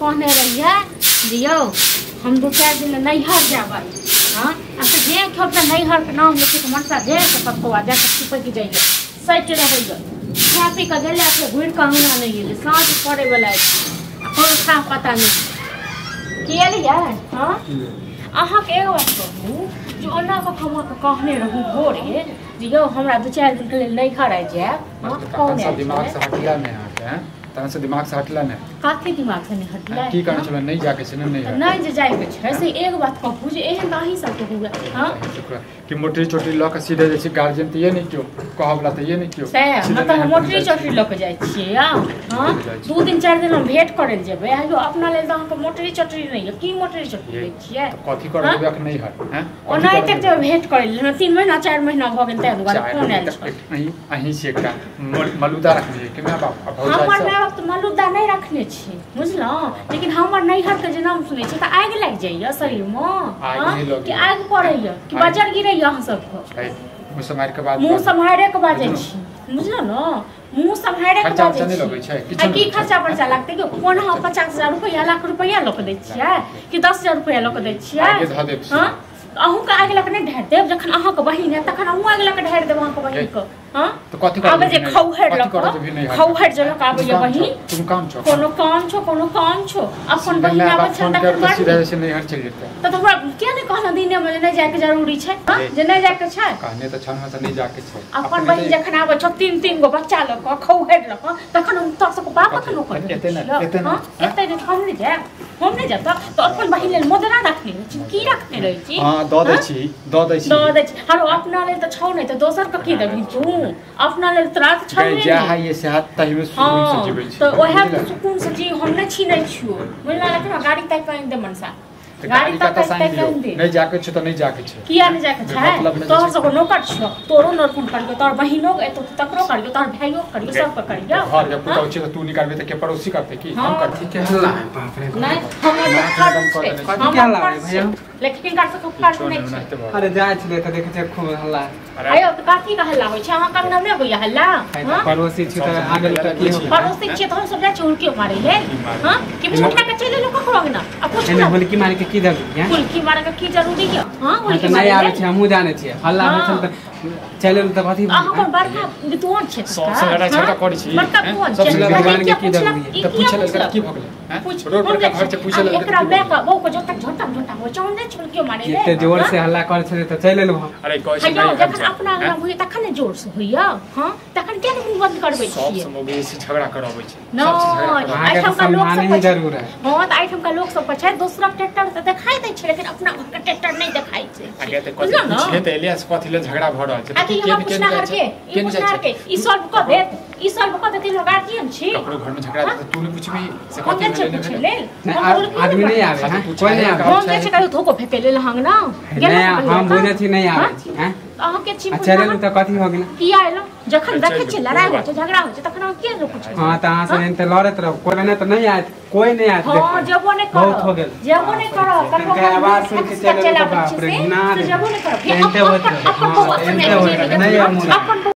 कहने रहियै जे यौ हम 2-4 दिन नैहर जाबै। हाँ आ से जे अपना नैहर के नाम लेके तऽ मनसा जे के पप्पा जाके चिपकि जाइए सटि रहैए खा पी कऽ गेलै फेर घुरि कऽ अंगना नहि गेलै साँझ पड़ैवला अछि आ कोनो था पता नहि की एलियै। हाँ अहाँके एगो बात कहू जे ओना कऽ हम अहाँके कहने रहू भोरे जे यौ हमरा 2-4 दिनके लेल नैहर आबि जायब। हाँ दिमाग से हटला नहि अहाँके तहन से दिमाग से हटला नहि। कथी दिमाग से नहि हटला की कहने छलहुँ नहि जाके छै ने नहि जे जाइके छै से एगो बात कहू जे एहन तऽ अहीं सबके हुए। हाँ कि मोटरी चोटरी लऽ कऽ सीधे जाइ छै गार्जियन तऽ ये नहि केओ कहऽवला तऽ ये नहि केओ सएह मतलब हम मोटरी चोटरी लऽ कऽ जाइ छियै। हाँ 2 दिन 4 दिन हम भेंट करै लए जेबै आइयो अपना लेल तऽ अहाँके मोटरी चोटरी नहि यऽ की मोटरी चोटरी लै छियै कथी करऽ देबै अखन नहि हर। हैं ओना एतेक जेबै भेंट करै लए 3 महीना 4 महीना भऽ गेल ताहि दुआरे फोन आयल छल। अहीं छी एकटा मलुदा रखने कि my बाप हमर my बाप तऽ मलुदा नहि रखने छी बुझलहुँ लेकिन हमर नैहरके जे नाम सुनै छी तऽ आगि लागि जाइए शरीरमे कि आगि पड़ैए कि बजर गिरैए अहाँ सबके मुँह सम्हारे के बाजै छी बुझलहुँ ने मुँह सम्हारे के बाजै छी। आ की खर्चा पर्चा लागतै कि कोन अहाँ 50,000 रुपैआ लाख रुपैआ लऽ कऽ दै छियै कि 10,000 रुपैआ लऽ कऽ दै छियै। हाँ अहूँके आगि लऽ कऽ नहि ढारि देब जखन अहाँके बहिन हैत तखन अहूँ आगि लऽ कऽ ढारि देब अहाँके बहिनके। हाँ आबै जे खौहरि लऽ कऽ खौहरि जे लऽ कऽ आबैए बहिन कोनो काम छौ कोनो काम छौ अपन बहिन आबै छै तखन तऽ हमरा किया नहि कहलहुँ दिनेमे जे नहि जाइके जरूरी छै जे नहि जाइके छै कहने तऽ छलहुँ तऽ नहि जाइके छै। अपन बहिन जखन आबै छौ 3-3 गो बच्चा लऽ कऽ खौहरि लऽ कऽ तखन हम तोर सबके बाप कखन ओकर एतै नहि हम नहि जायब हम नहि जायब तऽ अपन बहिन लेल मोदरा रखने रहै छी की रखने रहै छी। हाँ दऽ दै छी दऽ दै छी दऽ दै छी हरो अपना लेल तऽ छौ नहि तऽ दोसर के की देबही तू अपना लेल तोरा तऽ छौ नहि जा है ये से हाथ तहिमे सुकून से जीबै छी तऽ ओएह सुकून से जी हम नहि छीनै छियौ बुझला लेकिन गाड़ी तक आनि दे मनसा गाड़ी तक आनि दे नहि जाके छै तऽ नहि जाके छै किया नहि जाके छै तोहर सबके नौकर छियौ तोरो नौकर करियौ तोहर बहिनो एतौ तकरो करियौ तोहर भाइयो करियौ सबके करियौ घर के पुतहु छै तऽ तू निकालबे तऽ के पड़ोसी करतै की हम करती के हल्ला है बाप रे नहि हमर कथी के हल्ला है भैया लेकिन हिनकर सबके फर्क नहि छै। अरे जाइ छलै तऽ देखै छियै खूब हल्ला आयो तऽ कथी के हल्ला होइ छै अहाँ कंगना नहि होइया हल्ला। हां पड़ोसी छी तऽ आगे तऽ की हो पड़ोसी छियै तऽ हम सब जाइ छी हुनके मारै लेल। हां कि उठा के चलि एलहुँ ककरो अंगना आ पूछ एने हुलकी मारे के की जरूरी है हुलकी मारे के की जरूरी है। हां हुलकी मारे नहि आबै छै हमहूँ जानै छियै हल्ला होइ छल तऽ चलि एलहुँ तऽ कथी अहाँ कोन बड़का विद्वान छियै सब से लड़ाइ झगड़ा करै छी बड़का विद्वान छियै भगवान के की जरूरी है तऽ पूछे लेल की भऽ गेलै रोड पर घर से पूछे लेल एकरा माय के बहू के जोतक झोटा झोटा होइ छै हम नहि छी हुलकी मारे लेल एते जोर से हल्ला करै छलै तऽ चलि एलहुँ हम। अरे कहै छै नहि जखन अपना अंगना होइए तखन ने जोर से होइए। हां तखन किया नहि मुँह बंद करबै छियै सब समोगे से झगड़ा कराबै छै नहि एहिठामका लोक सब जरूर है। हां तऽ एहिठामका लोक सब छै दोसरक ट्रैक्टर तऽ देखाइ दै छै लेकिन अपना घरके ट्रैक्टर नहि देखाइ छै। आगे तऽ कथी पूछले तऽ एलियास कथी लेल झगड़ा भऽ रहल छै के पूछनाहर के ई पूछनाहर के ई सॉल्व कऽ देत ई सॉल्व कऽ देत हम गार्जियन छी ककरो घर में झगड़ा तऽ तू नहि पूछबी से कथी भेलै नहि आदमी नहि आबै हां कोइ नहि आबै हम जाइ छै कहियो धोको फेकै लेल अंगना नहि हम बुझै छी नहि आबै छी। हैं अहाँ के छी अच्छा चलू तऽ कथी हो गेल किया एलहुँ जखन देखै छी लड़ाइ होइ छै झगड़ा होइ छै तखन अहाँ किया नहि पूछै। हां तऽ अहाँ से तऽ लड़ैत रहब कोइ नहि तऽ नहि आयत कोइ नहि आयत हां जेबो नहि करब बहुत हो गेल जेबो नहि करब ककरो आवाज सुन के चलि एलहुँ बाप रे ना जेबो नहि करब अपन अपन अपन अपन